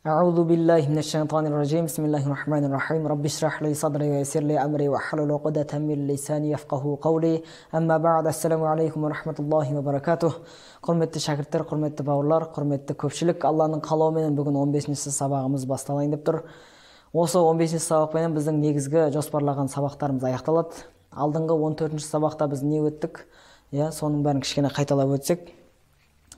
أعوذ بالله من الشيطان الرجيم. بسم الله الرحمن الرحيم. رب اشرح لي صدري ويسر لي أمري واحلل عقدة من لساني يفقهوا قولي. أما بعد, السلام عليكم ورحمة الله وبركاته. Құрметті шәкірттер, құрметті бауырлар, құрметті көпшілік, Алланың қалауыменен бүгін 15-ші сабағымыз басталайын деп тұр. Осы 15-ші сабақпенен біздің негізгі жоспарлаған сабақтарымыз аяқталады. Алдыңғы 14-ші сабақта біз не өттік? Иә, соның бәрін кішкене қайталап өтсек.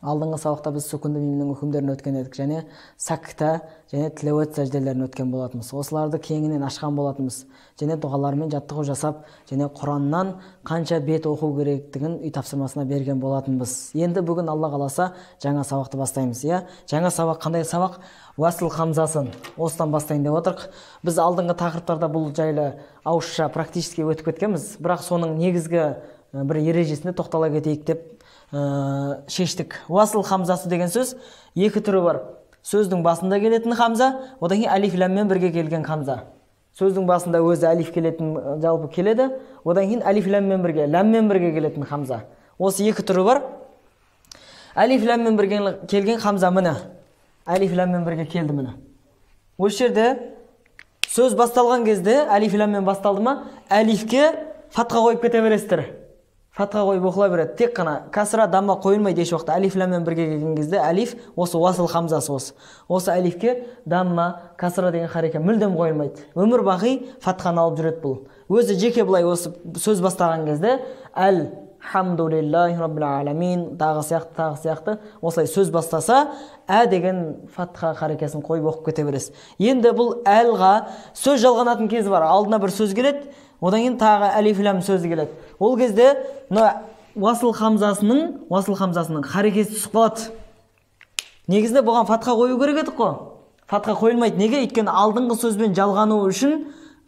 Алдыңғы сабақта біз сүкүнді мимнің үкімдерін өткен едік және сәкта және тілауат сәжделерін өткен болатынбыз. Осыларды кеңінен ашқан болатынбыз. Және дұғалармен жаттығу жасап, және Құраннан қанша бет оқу керектігін үй тапсырмасына берген болатынбыз. Енді бүгін Алла қаласа жаңа сабақты бастаймыз, иә? Жаңа сабақ қандай сабақ? Уасыл хамзасын. Осыдан бастайын деп отырық. Біз алдыңғы тақырыптарда бұл жайлы ауызша практически өтіп кеткенбіз, бірақ соның негізгі бір ережесіне тоқтала кетейік деп шештік. Уасыл хамзасы деген сөз екі түрі бар. Сөздің басында келетін хамза, одан кейін әлиф ләммен бірге келген хамза. Сөздің басында өзі әлиф келетін жалпы келеді, одан кейін әлиф ләммен бірге, ләммен бірге келетін хамза. Осы екі түрі бар. Әлиф ләммен бірге келген хамза міне. Әлиф ләммен бірге келді міне. Осы жерде сөз басталған кезде әлиф ләммен басталды ма, әлифке фатха қойып кете бересіздер. Фатха қойып оқыла береді. Тек қана кәсра дамма қойылмайды еш уақытта. Әлиф ләммен бірге келген кезде әлиф осы уасыл хамзасы осы. Осы әлифке дамма, кәсра деген хареке мүлдем қойылмайды. Өмір бақи фатханы алып жүреді бұл. Өзі жеке былай осы сөз бастаған кезде әл хамдулиллахи раббил аламин тағы сияқты, тағы сияқты осылай сөз бастаса, ә деген фатха харекесін қойып оқып кете бересіз. Енді бұл әлға сөз жалғанатын кезі бар. Алдына бір сөз келеді, одан кейін тағы әлиф ләм сөзі келеді. Ол кезде мына уасыл хамзасының харекесі түсіп қалады. Негізінде бұған фатха қою керек едік қой. Фатха қойылмайды. Неге? Өйткені алдыңғы сөзбен жалғану үшін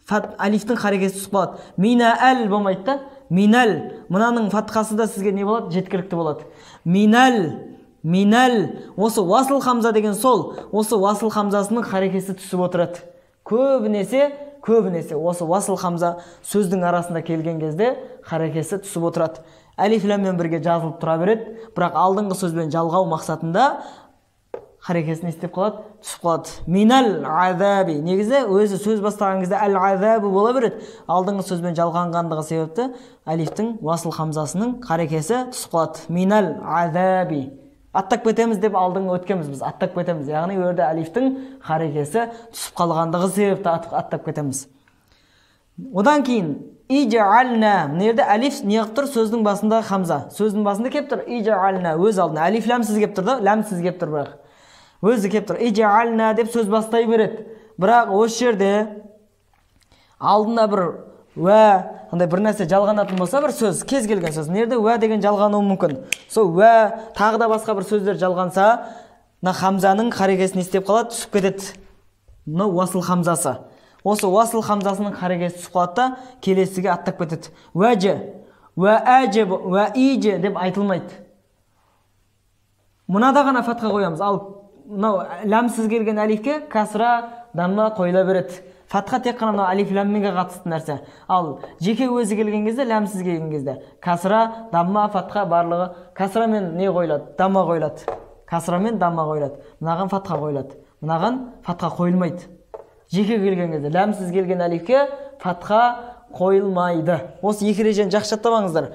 әлифтің харекесі түсіп қалады. Мина әл болмайды да. Минәл. Мынаның фатхасы да сізге не болады? Жеткілікті болады. Минәл, минәл. Осы уасыл хамза деген сол. Осы уасыл хамзасының харекесі түсіп отырады. Көбінесе осы уасыл хамза сөздің арасында келген кезде харекесі түсіп отырады. Әлиф ләммен бірге жазылып тұра береді, бірақ алдыңғы сөзбен жалғау мақсатында харекесі не істеп қалады? Түсіп қалады. Минәл азаби. Негізі өзі сөз бастаған кезде әл азабы бола береді. Алдыңғы сөзбен жалғанғандығы себепті әлифтің уасыл хамзасының харекесі түсіп қалады. Минәл азаби. Аттап кетеміз деп алдыңғы өткенбіз біз. Аттап кетеміз. Яғни ол жерде әлифтің харекесі түсіп қалғандығы себепті аттап кетеміз. Одан кейін ижаална. Мына жерде әлиф не қылып тұр? Сөздің басында хамза. Сөздің басында келіп тұр. Ижаална өз алдына. Әлиф ләмсіз келіп тұр да, ләмсіз келіп тұр бірақ. Өзі келіп тұр. Ижаална деп сөз бастай береді. Бірақ осы жерде алдына бір уә андай бір нәрсе жалғанатын болса, бір сөз, кез келген сөз. Мына жерде уә деген жалғануы мүмкін. Сол уә тағы да басқа бір сөздер жалғанса, мына хамзаның харекесі не істеп қалады? Түсіп кетеді. Мына уасыл хамзасы. Осы уасыл хамзасының харекесі түсіп қалады да, келесіге аттап кетеді. Уәже, уәәже, уәиже деп айтылмайды. Мынада ғана фатха қоямыз. Ал мынау ләмсіз келген әлифке кәсра дамма қойыла береді. Фатха тек қана мынау әлиф ләмменге қатысты нәрсе. Ал жеке өзі келген кезде, ләмсіз келген кезде кәсра, дамма, фатха барлығы кәсрамен не қойылады? Дамма қойылады. Кәсрамен дамма қойылады. Мынаған фатха қойылады. Мынаған фатха қойылмайды. Жеке келген кезде, ләмсіз келген әлифке фатха қойылмайды. Осы екі ережені жақсы жаттап алыңыздар.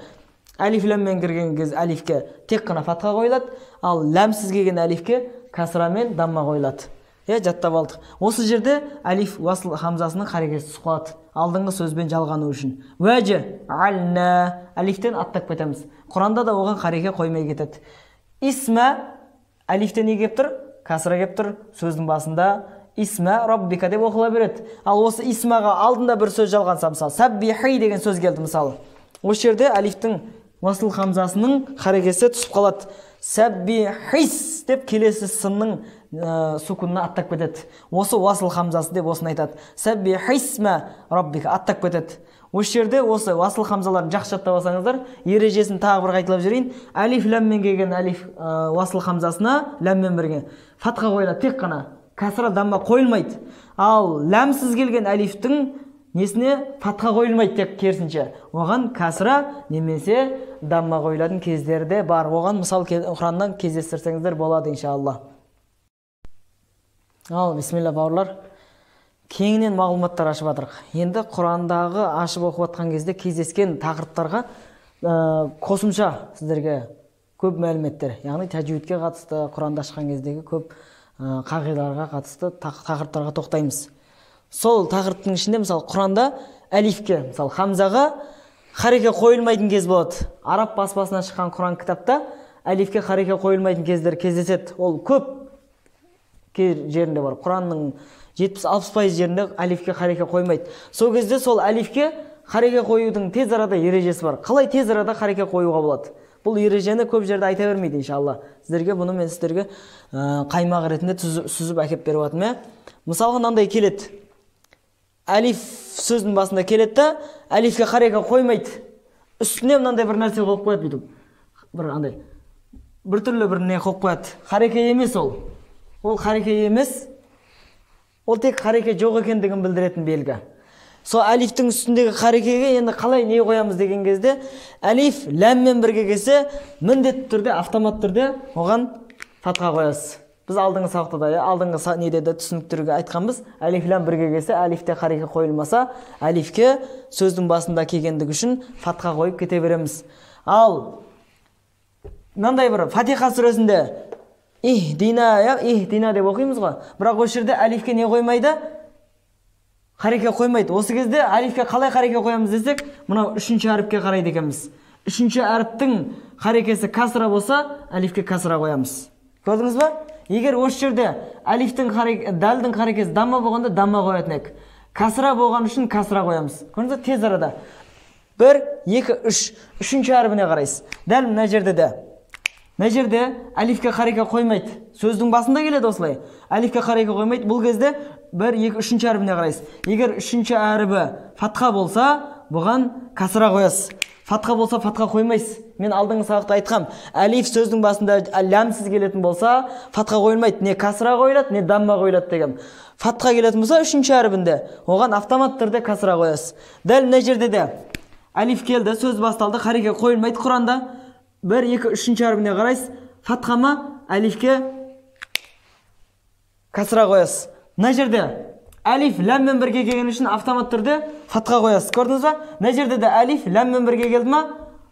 Әлиф ләммен кірген кезде әлифке тек қана фатха қойылады, ал ләмсіз келген әлифке кәсрамен дамма қойылады. Жаттап алдық. Осы жерде әлиф уасыл хамзасының харекесі түсіп қалады. Алдыңғы сөзбен жалғану үшін. Уәже ална әлифтен аттап кетеміз. Құранда да оған хареке қоймай кетеді. Исма әлифтен не келіп тұр? Кәсра келіп тұр. Сөздің басында исма раббика деп оқыла береді. Ал осы исмаға алдында бір сөз жалғанса, мысалы, саббихи деген сөз келді мысалы. Осы жерде әлифтің уасыл хамзасының харекесі түсіп қалады. Саббихис деп келесі сынның сукунына аттап кетеді. Осы уасыл хамзасы деп осыны айтады. Саббихисма раббика аттап кетеді. Осы жерде осы уасыл хамзаларын жақсы жаттап алсаңыздар, ережесін тағы бір қайталап жіберейін. Әлиф ләммен келген әлиф уасыл хамзасына ләммен бірге фатха қойылады, тек қана кәсра дамма қойылмайды. Ал ләмсіз келген әлифтің несіне фатха қойылмайды, тек керісінше. Оған кәсра немесе дамма қойылатын кездері де бар. Оған мысал Құраннан кездестірсеңіздер болады иншалла. Ал, бисмилля, бауырлар, кеңінен мағлұматтар ашып жатырық. Енді Құрандағы ашып оқып жатқан кезде кездескен тақырыптарға қосымша сіздерге көп мәліметтер, яғни тәжвидке қатысты, Құранды ашқан кездегі көп қағидаларға қатысты тақырыптарға тоқтаймыз. Сол тақырыптың ішінде, мысалы, Құранда әлифке, мысалы, хамзаға хареке қойылмайтын кез болады. Араб баспасынан шыққан Құран кітапта әлифке хареке қойылмайтын кездер кездеседі. Ол көп жерінде бар. Құранның 70-60% жерінде әлифке хареке қоймайды. Сол кезде сол әлифке хареке қоюдың тез арада ережесі бар. Қалай тез арада хареке қоюға болады? Бұл ережені көп жерде айта бермейді, иншалла. Сіздерге бұны мен сіздерге қаймақ ретінде сүзіп әкеп беріп жатырмын. Мысалға, мынандай келеді. Әлиф сөздің басында келеді да, әлифке хареке қоймайды. Үстіне мынандай бір нәрсе қойып қояды бүйтіп. Бір андай бір түрлі бір не қойып қояды. Хареке емес ол. Ол хареке емес. Ол тек хареке жоқ екендігін білдіретін белгі. Сол әлифтің үстіндегі харекеге енді қалай не қоямыз деген кезде, әлиф ләммен бірге келсе, міндетті түрде, автомат түрде оған фатха қоясыз. Біз алдыңғы сабақта да, алдыңғы неде де түсініктіруге айтқанбыз. Әлиф ләм бірге келсе, әлифте хареке қойылмаса, әлифке сөздің басында келгендігі үшін фатха қойып кете береміз. Ал мынандай бір Фатиха сүресінде ихдина, ихдина деп оқимыз ғой. Бірақ осы жерде әлифке не қоймайды? Хареке қоймайды. Осы кезде әлифке қалай хареке қоямыз десек, мынау үшінші әріпке қарайды екенбіз. Үшінші әріптің харекесі касра болса, әлифке касра қоямыз. Көрдіңіз ба? Егер осы жерде әлифтің дәлдің харекесі дамма болғанда дамма қоятын едік. Касра болған үшін касра қоямыз. Көрдіңіз ба? Тез арада. 1, 2, 3. Үшінші әрібіне қарайсыз. Дәл мына жерде де. Мына жерде әлифке хареке қоймайды. Сөздің басында келеді осылай. Әлифке хареке қоймайды. Бұл кезде 1, 2, 3-ші әрібіне қарайсыз. Егер 3-ші әрібі фатха болса, бұған касра қоясыз. Фатха болса, фатха қоймайсыз. Мен алдыңғы сабақта айтқам, әлиф сөздің басында ләмсіз келетін болса, фатха қойылмайды. Не касра қойылады, не дамма қойылады деген. Фатха келетін болса, 3-ші әрібінде оған автомат түрде касра қоясыз. Дәл мына жерде де әлиф келді, сөз басталды, хареке қойылмайды Құранда. 1, 2, 3-ші әрібіне қарайсыз. Фатха ма, әлифке касра қоясыз. Мына жерде әлиф ләммен бірге келген үшін автомат түрде фатха қоясыз. Көрдіңіз ба? Мына жерде де әлиф ләммен бірге келді ма,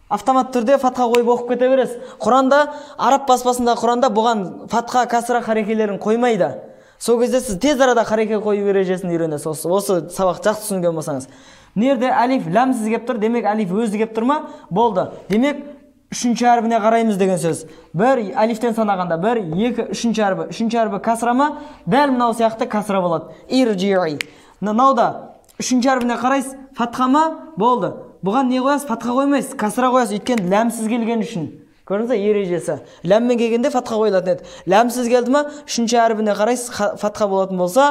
автомат түрде фатха қойып оқып кете бересіз. Құранда, араб баспасында Құранда бұған фатха, касра харекелерін қоймайды. Сол кезде сіз тез арада хареке қою ережесін үйренесіз. Осы сабақ жақсы түсінген болсаңыз. Мына жерде әлиф ләмсіз келіп тұр, демек әлиф өзі келіп тұр ма? Болды. Демек үшінші әрібіне қараймыз деген сөз. Бір әлифтен санағанда 1, 2, 3-ші әрібі. 3-ші әрібі касра ма? Дәл мынау сияқты касра болады. Иржи'i. Мынау да 3-ші әрібіне қарайсыз, фатха ма? Болды. Бұған не қоясыз? Фатха қоймайсыз, касра қоясыз, өйткені ләмсіз келген үшін. Көрдіңіз бе ережесі? Ләммен келгенде фатха қойылатын еді. Ләмсіз келді ма? 3-ші әрібіне қарайсыз, фатха болатын болса,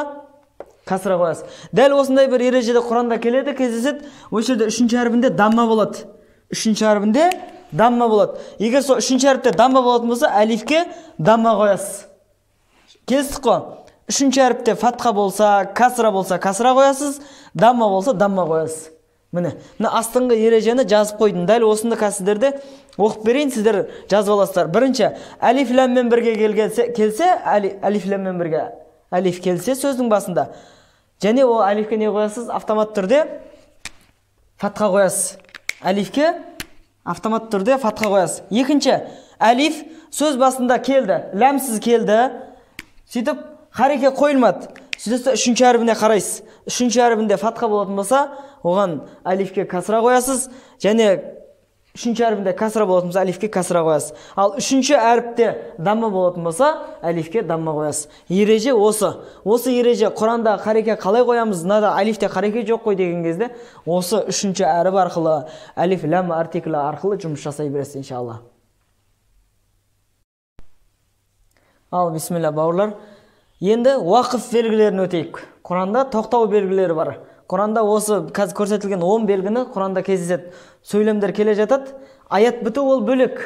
касра қоясыз. Дәл осындай бір ережеде Құранда келеді, кездеседі. Осы жерде 3-ші әрібінде дамма болады. 3-ші әрібінде дамма болады. Егер сол 3-ші әріпте дамма болатын болса, әлифке дамма қоясыз. Келістік қой? 3-ші әріпте фатха болса, касра болса, касра қоясыз, дамма болса, дамма қоясыз. Міне, мына астыңғы ережені жазып қойдым. Дәл осыны сіздерде оқып берейін, сіздер жазып аласыздар. Бірінші, әлиф ләммен бірге келсе, әлиф ләммен бірге әлиф келсе сөздің басында. Және ол әлифке не қоясыз? Автомат түрде фатха қоясыз. Әлифке автомат түрде фатха қоясыз. Екінші, әлиф сөз басында келді, ләмсіз келді. Сөйтіп хареке қойылмады. Сөйтіп 3-ші әрібіне қарайсыз. 3-ші әрібінде фатха болатын болса, оған әлифке касра қоясыз. Және 3-ші әрібінде касра болатын болса, әлифке касра қоясыз. Ал 3-ші әріпте дамма болатын болса, әлифке дамма қоясыз. Ереже осы. Осы ереже Құранда хареке қалай қоямыз, мынада әлифте хареке жоқ қой деген кезде, осы 3-ші әріп арқылы, әлиф ләм артиклі арқылы жұмыс жасай бересіз, иншалла. Ал, бисмилля, бауырлар. Енді уақыф белгілерін өтейік. Құранда тоқтау белгілері бар. Құранда осы қазір көрсетілген 10 белгіні Құранда кездеседі. Сөйлемдер келе жатады. Аят біту ол бөлек.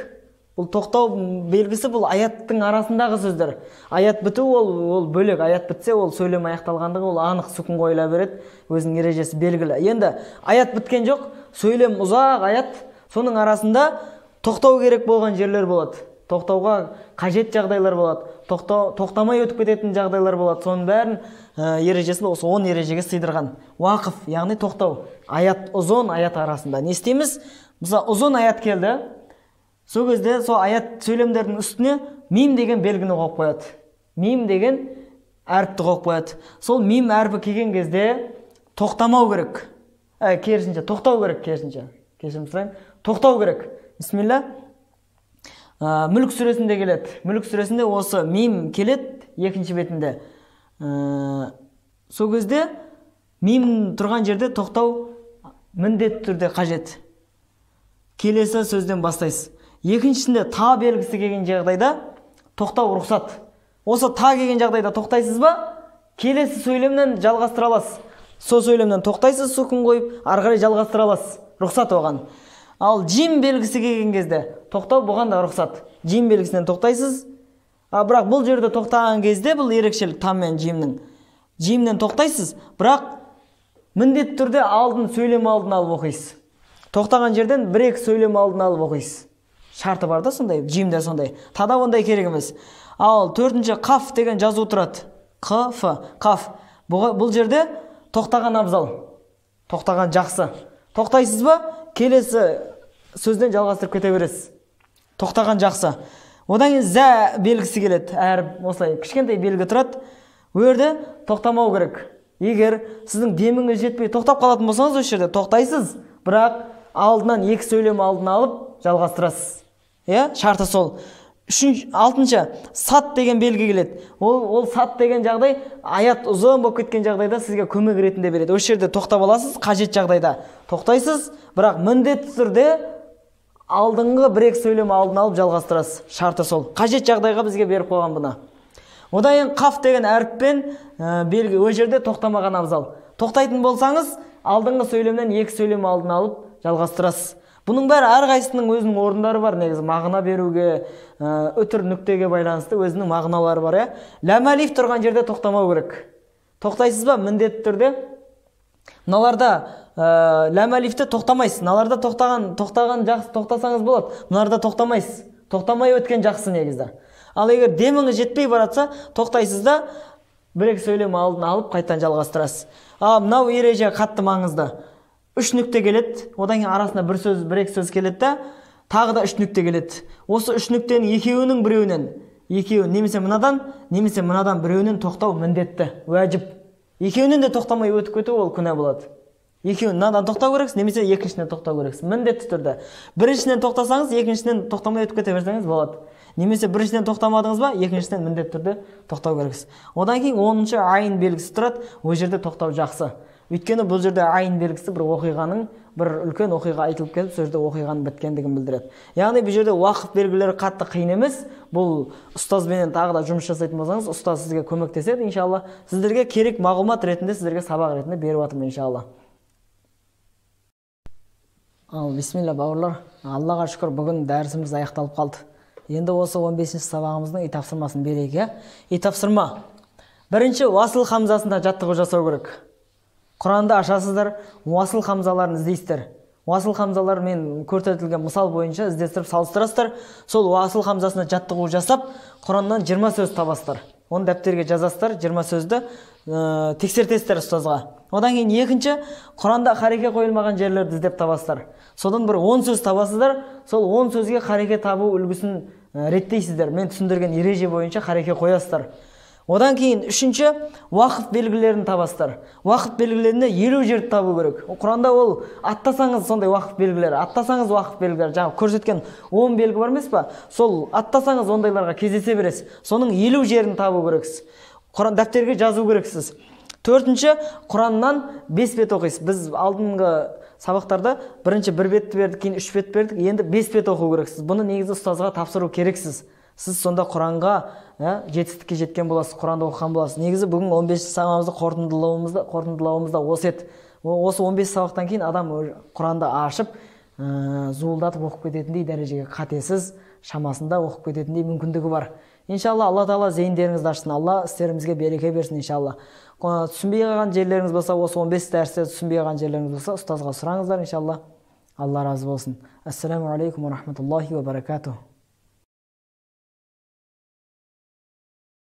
Бұл тоқтау белгісі, бұл аяттың арасындағы сөздер. Аят біту ол бөлек. Аят бітсе, ол сөйлем аяқталғандығы, ол анық сүкін қойыла береді. Өзінің ережесі белгілі. Енді аят біткен жоқ, сөйлем ұзақ аят, соның арасында тоқтау керек болған жерлер болады. Тоқтауға қажет жағдайлар болады, тоқтамай өтіп кететін жағдайлар болады. Соның бәрін ережесін осы 10 ережеге сыйдырған. Уақыф, яғни тоқтау. Аят ұзын аят арасында. Не істейміз? Мысалы, ұзын аят келді. Сол кезде сол аят сөйлемдердің үстіне мим деген белгіні қойып қояды. Мим деген әріпті қойып қояды. Сол мим әрпі келген кезде тоқтамау керек. Керісінше, тоқтау керек, керісінше. Кешірім сұраймын. Тоқтау керек. Бисмилля. Мүлік сүресінде келеді. Мүлік сүресінде осы мим келеді екінші бетінде. Сол кезде мим тұрған жерде тоқтау міндетті түрде қажет. Келесі сөзден бастайсыз. Екіншісінде та белгісі келген жағдайда тоқтау рұқсат. Осы та келген жағдайда тоқтайсыз ба? Келесі сөйлемнен жалғастыра аласыз. Сол сөйлемнен тоқтайсыз, сүкін қойып, ары қарай жалғастыра аласыз. Рұқсат оған. Ал жим белгісі келген кезде тоқтау бұған да рұқсат. Жим белгісінен тоқтайсыз. Бірақ бұл жерде тоқтаған кезде бұл ерекшелік там мен жимнің. Жимнен тоқтайсыз, бірақ міндетті түрде алдын сөйлем алдын алып оқисыз. Тоқтаған жерден бір-екі сөйлем алдын алып оқисыз. Шарты бар да сондай, жимде сондай. Тада ондай керек емес. Ал төртінші қаф деген жазу тұрады. Қ, Ф, қаф. Бұл жерде тоқтаған абзал. Тоқтаған жақсы. Тоқтайсыз ба? Келесі сөзден жалғастырып кете бересіз. Тоқтаған жақсы. Одан кейін зә белгісі келеді. Әріп осылай кішкентай белгі тұрады. Ол жерде тоқтамау керек. Егер сіздің деміңіз жетпей тоқтап қалатын болсаңыз, осы жерде тоқтайсыз, бірақ алдынан екі сөйлем алдын алып жалғастырасыз. Иә, шарты сол. Алтыншы, сат деген белгі келеді. Ол сат деген жағдай аят ұзын болып кеткен жағдайда сізге көмек ретінде береді. Осы жерде тоқтап аласыз, қажет жағдайда тоқтайсыз, бірақ міндетті түрде алдыңғы бір-екі сөйлем алдын алып жалғастырасыз. Шарты сол. Қажет жағдайға бізге беріп қойған бұны. Одан кейін қаф деген әріппен белгі, ол жерде тоқтамаған абзал. Тоқтайтын болсаңыз, алдыңғы сөйлемнен екі сөйлем алдын алып жалғастырасыз. Бұның бәрі әрқайсысының өзінің орындары бар негізі, мағына беруге, үтір нүктеге байланысты өзінің мағыналары бар, иә. Ләм әлиф тұрған жерде тоқтамау керек. Тоқтайсыз ба? Міндетті түрде. Мыналарда ләм әлифте тоқтамайсыз. Мыналарда тоқтаған жақсы, тоқтасаңыз болады. Мыналарда тоқтамайсыз. Тоқтамай өткен жақсы негізі. Ал егер деміңіз жетпей баратса, тоқтайсыз да бір-екі сөйлем алдын алып қайтадан жалғастырасыз. Ал мынау ереже қатты маңызды. Үш нүкте келеді, одан кейін арасында бір сөз, бір-екі сөз келеді да, тағы да үш нүкте келеді. Осы үш нүктенің екеуінің біреуінен, екеуі немесе мынадан, немесе мынадан біреуінен тоқтау міндетті, уәжіп. Екеуінен де тоқтамай өтіп кету ол күнә болады. Екеуін мынадан тоқтау керексіз, немесе екіншісінен тоқтау керексіз. Міндетті түрде. Біріншісінен тоқтасаңыз, екіншісінен тоқтамай өтіп кете берсеңіз болады. Немесе біріншісінен тоқтамадыңыз ба, екіншісінен міндетті түрде тоқтау керексіз. Одан кейін 10-шы айын белгісі тұрады, ол жерде тоқтау жақсы. Өйткені бұл жерде айын белгісі бір оқиғаның, бір үлкен оқиға айтылып келіп, сол жерде оқиғаның біткендігін білдіреді. Яғни бұл жерде уақыт белгілері қатты қиын емес. Бұл ұстазбенен тағы да жұмыс жасайтын болсаңыз, ұстаз сізге көмектеседі иншалла. Сіздерге керек мағлұмат ретінде, сіздерге сабақ ретінде беріп жатырмын иншалла. Ал бисмилля бауырлар, Аллаға шүкір, бүгін дәрісіміз аяқталып қалды. Енді осы 15-ші сабағымыздың үй тапсырмасын берейік, иә? Үй тапсырма. Бірінші, уасыл хамзасында жаттығу жасау керек. Құранды ашасыздар, уасыл хамзаларын іздейсіздер. Уасыл хамзалар мен көрсетілген мысал бойынша іздестіріп салыстырасыздар. Сол уасыл хамзасына жаттығу жасап, Құраннан 20 сөз табасыздар. Оны дәптерге жазасыздар, 20 сөзді тексертесіздер ұстазға. Одан кейін екінші, Құранда хареке қойылмаған жерлерді іздеп табасыздар. Содан бір 10 сөз табасыздар, сол 10 сөзге хареке табу үлгісін реттейсіздер. Мен түсіндірген ереже бойынша хареке қоясыздар. Одан кейін үшінші, уақыт белгілерін табасыздар. Уақыт белгілерінде 50 жерді табу керек. Құранда ол аттасаңыз сондай уақыт белгілері, аттасаңыз уақыт белгілері, жаңа көрсеткен 10 белгі бар емес па? Сол аттасаңыз ондайларға кездесе бересіз. Соның 50 жерін табу керексіз. Құран дәптерге жазу керексіз. Төртінші, Құраннан 5 бет оқисыз. Біз алдыңғы сабақтарда бірінші 1 бетті бердік, кейін 3 бет бердік, енді 5 бет оқу керексіз. Бұны негізі ұстазға тапсыру керексіз. Сіз сонда Құранға жетістікке жеткен боласыз, Құранды оқыған боласыз. Негізі бүгін 15 сабағымызды қорытындылауымызда осы еді. Осы 15 сабақтан кейін адам Құранды ашып, зуылдатып оқып кететіндей дәрежеге қатесіз шамасында оқып кететіндей мүмкіндігі бар. Иншалла, Алла Тағала зейіндеріңізді ашсын, Алла істерімізге береке берсін иншалла. Түсінбей қалған жерлеріңіз болса, осы 15 дәрісте түсінбей қалған жерлеріңіз болса, ұстазға сұраңыздар иншалла. Алла разы болсын. Ассаламу алейкум ва рахматуллахи ва баракатух.